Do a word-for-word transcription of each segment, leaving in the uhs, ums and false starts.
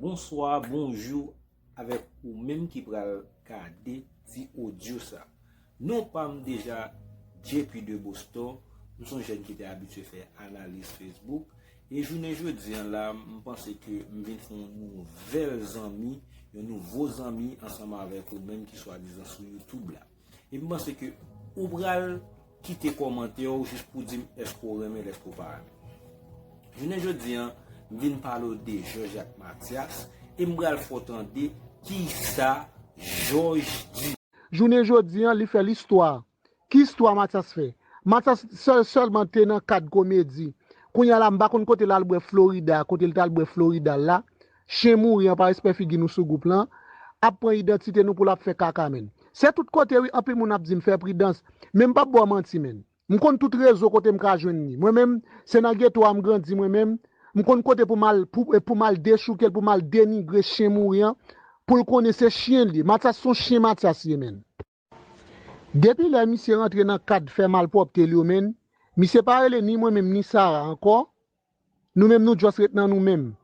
Bonswa, bonjou avèk ou menm ki pral gade ti odyo sa. Non pa m deja J P de Boston, m se yon jèn ki te abitye fè analiz Facebook, e jounen jodi an la, m panse ke m vin fè yon nouvèl zanmi, yon nouvo zanmi ansanm avèk ou menm ki swadizan sou YouTube la. E m panse ke ou pral kite kòmantè w jis pou di m èske w renmen l, èske w pa renmen. Jounen jodi an, m vin pale w de Jòj ak Matyas, e m pral fè w tande kisa Jòj di. Jounen jodi an, li fè listwa. Ki istwa Matyas fè? Matyas sèl, sèlman te nan kad komedi. Kounye a la, m pa konn kote l al bwè Florida, kote l t al bwè Florida la. Chen mouri an pa respè figi nou sou gwoup lan. Ap pran idantite nou pou l ap fè kaka, menn. Se tout kote, wi, anpil moun ap di m fè pridans. Men m p ap ba w manti, menn. M konn tout rezo kote m ka jwenn li. Mwen menm, se nan geto a m grandi, mwen menm. M konn kote pou m al, pou, pou m al dechouke l, pou m al denigre chen mouri an, pou l konnen se chen l ye. Matyas se yon chen Matyas ye, menn. Depi lè misye rantre nan kad fè malpwòpte l yo, menn, misye pa rele ni mwen menm ni Sara ankò. Nou menm, nou just ret nan nou menm.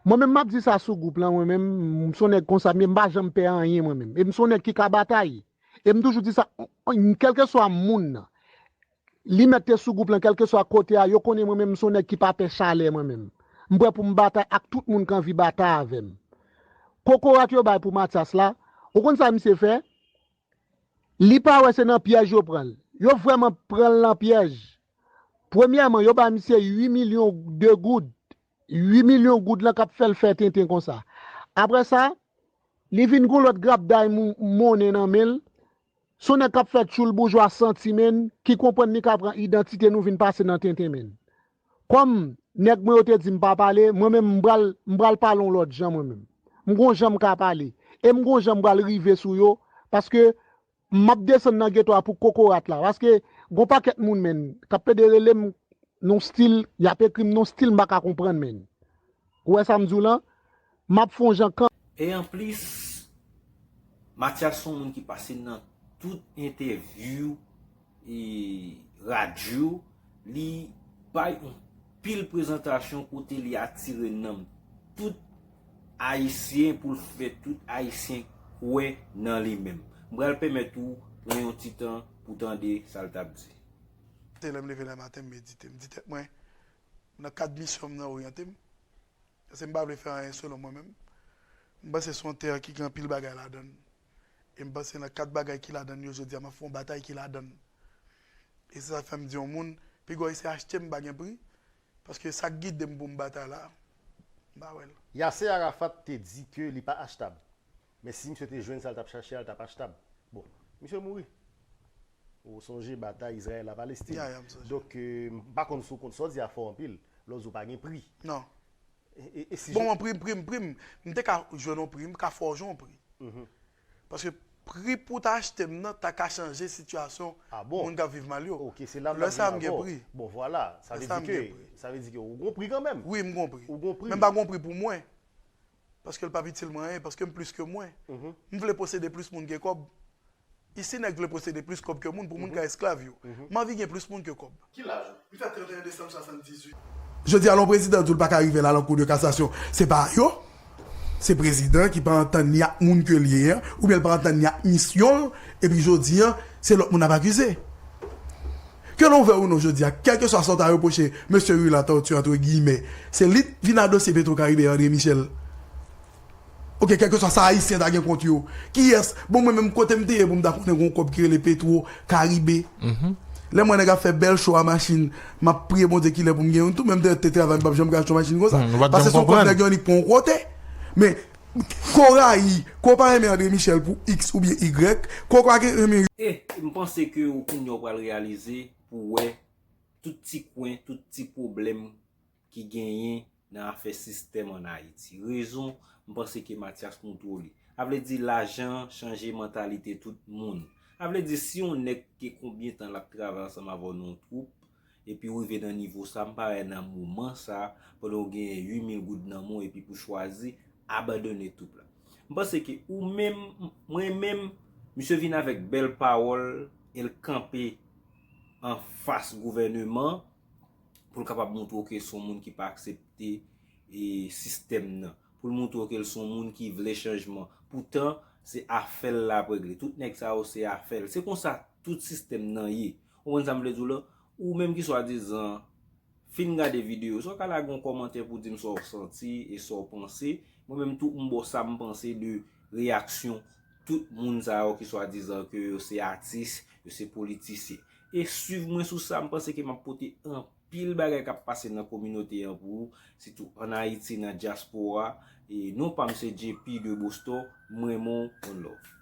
Mwen menm, m ap di sa sou gwoup lan, mwen menm, m se yon nèg konsa, men m pa janm pè anyen, mwen menm. E m se yon nèg ki ka batay. E m toujou di sa, kèlkeswa moun nan, li mèt te sou gwoup lan, kèlkeswa kote a, yo konnen mwen menm, m se yon nèg ki pa pè chalè, mwen menm. M prè pou m batay ak tout moun ki anvi batay avè m. Kokorat yo bay pou Matyas la, ou konn sa misye fè? Li pa wè se nan pyèj yo pran l. Yo vrèman pran l nan pyèj. Premyèman, yo ba misye uit milyon de goud. Uit milyon goud lan k ap fè l fè tenten konsa. Apre sa, li vin gon lòt grapday mou-, monnen nan men l. Se yon nèg k ap fè tchoul boujwa santi, menn, ki konprann li ka pran idantite nou vin pase nan tenten, menn. Kòm nèg mwen yo te di m pa pale, mwen menm m pral, m pral pale yon lòt jan mwen menm. M gon jan m ka pale. E m gon jan m pral rive sou yo, paske m ap desann nan geto a pou kokorat la. Paske gon pakèt moun, menn, k ap pede rele m nan yon stil, y ap ekri m nan yon stil m pa ka konprann, menn. Ou wè sa m di w lan? M ap fè yon jan kan. E anplis, Matyas se yon moun ki pase nan tout entèvyou e radyo, li bay yon pil prezantasyon kote li atire nanm tout Ayisyen pou l fè tout Ayisyen kwè nan li menm. M pral pèmèt ou pran yon ti tan pou tande sa l t ap di. Se lè m leve nan maten, m medite. M di tèt mwen, nan kad misyon m nan oryante m. Paske m pa vle fè anyen selon mwen menm. M panse se yon tè ki gen anpil bagay ladan l. E m panse nan kat bagay ki ladan l yo jodi a, m ap fè yon batay ki ladan l. E se sa k fè m di yon moun, piga w eseye achte m, m pa gen pri. Paske sa k gide m pou m batay la, m pa wè l. Yasser Arafat te di ke li pa achtab. Men si misye te jwenn sa l t ap chache a, l t ap achtab. Bon, misye mouri. Ou sonje batay Izrayèl a Palestin. Ya, ya, m sonje. Donk, euh, m pa konn si w konn sa w di a fò anpil. Lè w di w pa gen pri. Non. E, e, e si Bon, je mwen, pri m, pri m, pri m, m te ka jwenn yon pri, m ka fè w jwenn yon pri. Mhm. Paske pri pou w ta achte m nan, ta ka chanje sitiyasyon Ah bon? moun k ap viv mal yo. Ok, se la m t Lè ap sa, vin m gen avè w. pri. Bon, vwala. Sa Lè vle sa, di m ke, gen pri. sa vle di ke ou gon pri kanmenm. Wi, m gon pri. Ou gon pri. Men m pa gon pri pou mwen. Paske l p ap itil mwen anyen, paske m plis ke mwen. Mhm. M vle posede plis moun ke kòb. Isi, nèg vle posede plis kòb ke moun pou moun Mhm. ka esklav yo. Mhm. M anvi gen plis moun ke kòb. Ki laj ou? M fèt trant et un desanm swasanndizuit. Jodi a, lè yon prezidan di w l pa ka rive la nan Kou de Kasasyon, se pa yo. Se prezidan ki pa antann ni ak moun ke l ye an, oubyen l pa antann ni ak misyon l, epi jodi a, se lòt moun ap akize. Ke nou vle ou non jodi a, kèlkeswa sa w ta repwoche mesye Rue Latortue, antre giyimè, se li t vin adose Petro Caribe André Michel. Ok, kèlkeswa sa Ayisyen ta gen kont yo. Kiyès? Bon, mwen menm kote m te ye pou m ta konnen gon kòb ki rele Petro Caribe. Mhm. Lè mwen nèg ap fè bèl cho a machin, m ap priye Bondye kilè pou m gen youn tou, menm te, te travay, m p ap janm ka achte yon machin konsa. Hmm, ou pa t Paske janm se yon kòb konprann. nèg yo annik pran yon kote. Men, ke w rayi, ke w pa renmen André Michel pou X oubyen Y, ke w pa renmen E m panse ke ou kounye a w pral reyalize pou w wè tout ti kwen, tout ti pwoblèm ki genyen nan afè sistèm ann Ayiti. Rezon, m panse ke Mathias kontwole. Sa vle di lajan chanje mantalite tout moun. Sa vle di si yon nèg ke konbyen tan l ap travay ansanm avè w nan yon twoup, epi w rive nan nivo sa, m pa wè nan moman sa, pandan w genyen uit mil goud nan men w epi pou chwazi abandone twoup la. M panse ke ou menm, mwen menm, misye vin avèk bèl pawòl e l kanpe anfas gouvèneman pou l kapab montre w ke se yon moun ki pa aksepte e sistèm nan. pou l montre w ke l se yon moun ki vle chanjman. Poutan, se afè l l ap regle. Tout nèg sa yo se afè l. Se konsa tout sistèm nan ye. Ou konprann sa m vle di w la? Ou menm ki swadizan fin gade videyo sa, w ka lage yon kòmantè pou di m sa w santi e sa w panse. Mwen menm tou, m ba w sa m panse de reyaksyon tout moun sa yo ki swadizan ke yo se atis, yo se politisyen. E swiv mwen sou sa, m panse ke m ap pote anpil bagay k ap pase nan kominote an pou ou, sitou ann Ayiti, nan dyaspora. E non pa m se J P de Boston, m renmen w, one love.